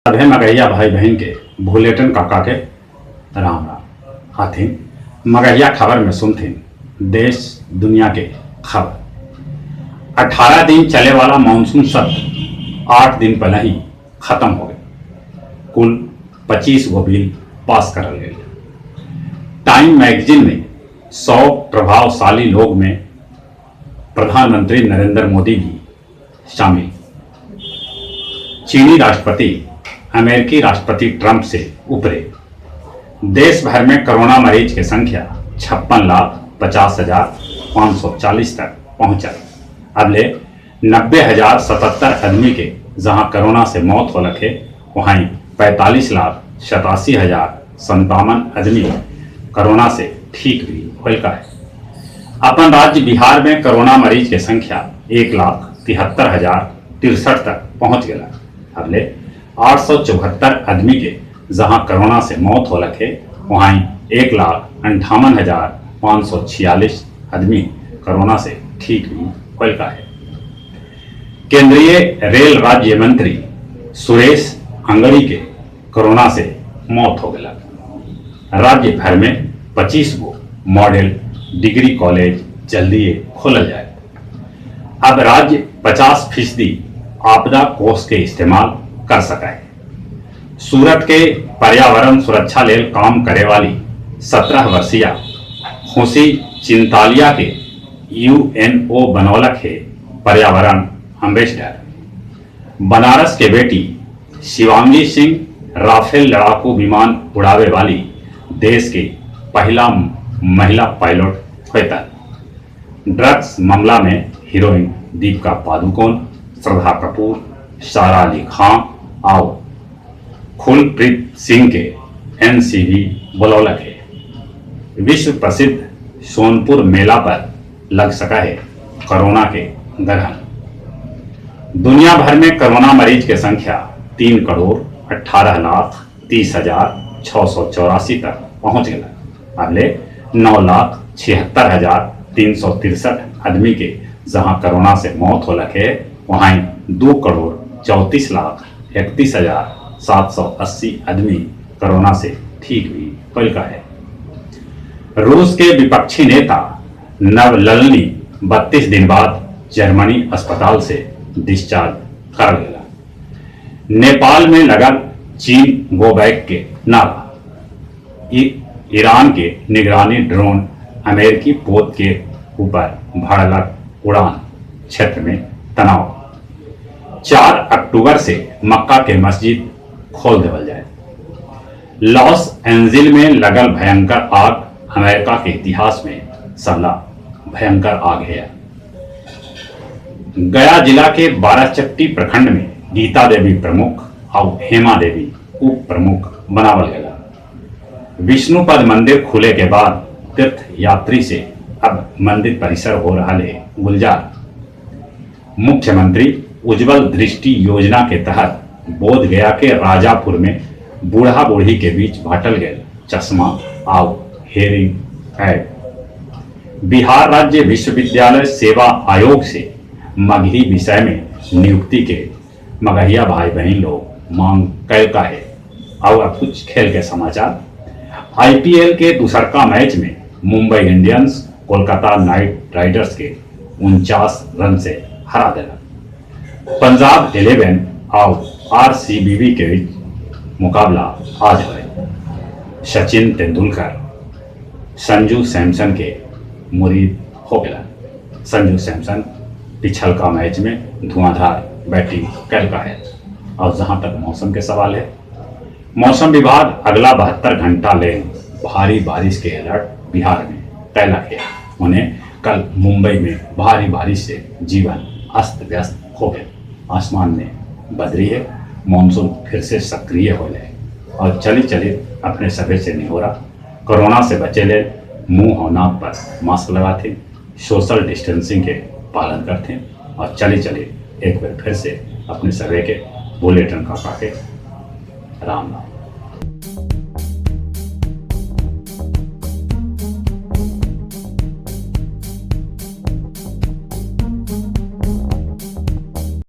सभे मगहिया भाई बहिन के भुलेटन काका के राम राम। आथिन मगहिया खबर में सुनथिन देश दुनिया के खबर। 18 दिन चले वाला मानसून सत्र 8 दिन पहले ही खत्म हो गए। कुल 25 गो बिल पास करल गए। टाइम मैगजीन में 100 प्रभावशाली लोग में प्रधानमंत्री नरेंद्र मोदी भी शामिल। चीनी राष्ट्रपति अमेरिकी राष्ट्रपति ट्रंप से उपरे। देश भर में कोरोना मरीज के संख्या 56,50,540 तक पहुंचल। अब ले 90,077 आदमी के जहां कोरोना से मौत होलक है, वहीं 45,87,057 आदमी कोरोना से ठीक भी होलका है। अपन राज्य बिहार में कोरोना मरीज के संख्या 1,73,063 तक पहुंच गया। अब ले 874 आदमी के जहां कोरोना से मौत होलक है, वहीं 1,58,546 आदमी कोरोना से ठीक भी होलका है। केंद्रीय रेल राज्य मंत्री सुरेश अंगड़ी के कोरोना से मौत हो गया। राज्य भर में 25 गो मॉडल डिग्री कॉलेज जल्दी खोलल जाए। अब राज्य 50% आपदा कोष के इस्तेमाल कर सका है। सूरत के पर्यावरण सुरक्षा लेल काम करे वाली 17 वर्षीय खुशी चिंतालिया के यूएनओ बनौलक है पर्यावरण एम्बेसडर। बनारस के बेटी शिवांगी सिंह राफेल लड़ाकू विमान उड़ावे वाली देश के पहला महिला पायलट होता। ड्रग्स मामला में हीरोइन दीपिका पादुकोण, श्रद्धा कपूर, सारा अली खान और कुलप्रीत सिंह के एनसीबी बुलौलक है। विश्व प्रसिद्ध सोनपुर मेला पर लग सका है कोरोना के ग्रहण। दुनिया भर में कोरोना मरीज के संख्या 3,18,30,684 तक पहुंच गया। अगले 9,76,363 आदमी के जहां कोरोना से मौत हो है, वहीं 2,34,31,780 आदमी कोरोना से ठीक भी होलका है। रूस के विपक्षी नेता नवलनी 32 दिन बाद जर्मनी अस्पताल से डिस्चार्ज कर गया। नेपाल में लगल चीन गो बैक के नारा। ईरान के निगरानी ड्रोन अमेरिकी पोत के ऊपर भड़लक उड़ान, क्षेत्र में तनाव। 4 अक्टूबर से मक्का के मस्जिद खोल देवल जाए। लॉस एंजिल में लगल भयंकर आग अमेरिका के इतिहास में सबला भयंकर आग है। गया जिला के बाराचट्टी प्रखंड में गीता देवी प्रमुख और हेमा देवी उप प्रमुख बनावल गया। विष्णुपद मंदिर खुले के बाद तीर्थ यात्री से अब मंदिर परिसर हो रहा है गुलजार। मुख्यमंत्री उज्जवल दृष्टि योजना के तहत बोध गया के राजापुर में बूढ़ा बूढ़ी के बीच बांटल गए चश्मा और हेयरिंग एड। बिहार राज्य विश्वविद्यालय सेवा आयोग से मगही विषय में नियुक्ति के मगहिया भाई बहन लोग मांग कैल का है। और अब कुछ खेल के समाचार। आईपीएल के दूसरका मैच में Mumbai Indians Kolkata night Riders के 49 रन से हरा दिला। पंजाब 11 और आरसीबी के बीच मुकाबला आज है। सचिन तेंदुलकर संजू सैमसन के मुरीद हो गया। संजू सैमसन पिछलका मैच में धुआंधार बैटिंग कैलका है। और जहां तक मौसम के सवाल है, मौसम विभाग अगला 72 घंटा ले भारी बारिश के अलर्ट बिहार में कैलक है। उन्हें कल मुंबई में भारी बारिश से जीवन अस्त व्यस्त हो गए। आसमान में बदरी है, मानसून फिर से सक्रिय हो गए। और चली चली अपने सभे से निहोरा, कोरोना से बचे ले मुंह और नाक पर मास्क लगाते, सोशल डिस्टेंसिंग के पालन करते। और चली चली एक बार फिर से अपने सभे के बुलेटिन काका के राम राम।